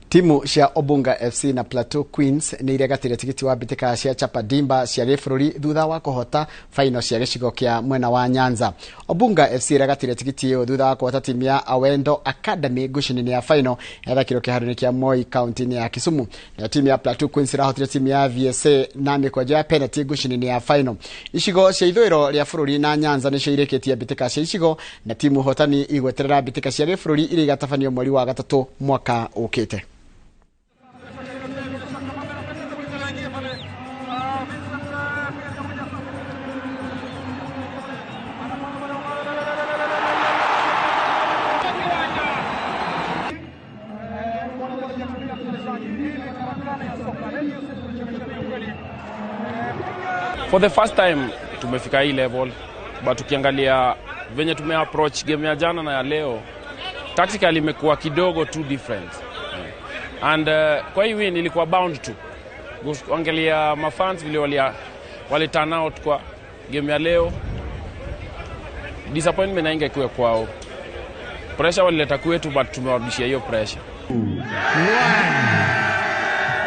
Timu cia Obunga FC na Plateau Queens nĩ iregatire tigiti wa mbĩtĩka cia Chapa Dimba cia gĩbũrũri thutha wa kũhota final cia gĩcigo kĩa mwena wa Nyanza. Obunga FC ĩregatire tigiti ĩyo thutha wa kũhota timu ya Awendo Academy ngucanio-inĩ ya final yathakirwo kĩharo-inĩ kĩa Moi kaunti-inĩ ya Kisumu. Nayo timu ya Plateau Queens ĩrahotire timu ya VSA na mĩkwanjo ya penalty ngucanio-inĩ ya final. Icigo cia ithũĩro rĩa bũrũri na Nyanza nĩcio irĩkĩtie mbĩtĩka cia icigo na timu hotani igweterera mbĩtĩka cia gĩbũrũri iria igatabanio mweri wa gatatũ mwaka ũkĩte. For the first time tumefika hii level, but ukiangalia venye tume approach game ya jana na ya leo, tactically imekuwa kidogo too different. And kwa hii win ilikuwa bound to. Angalia mafans vile wali turn out kwa game ya leo. Disappointment haingekuwa kwao. Pressure walileta kwetu, but tumewarudishia hiyo pressure. 1.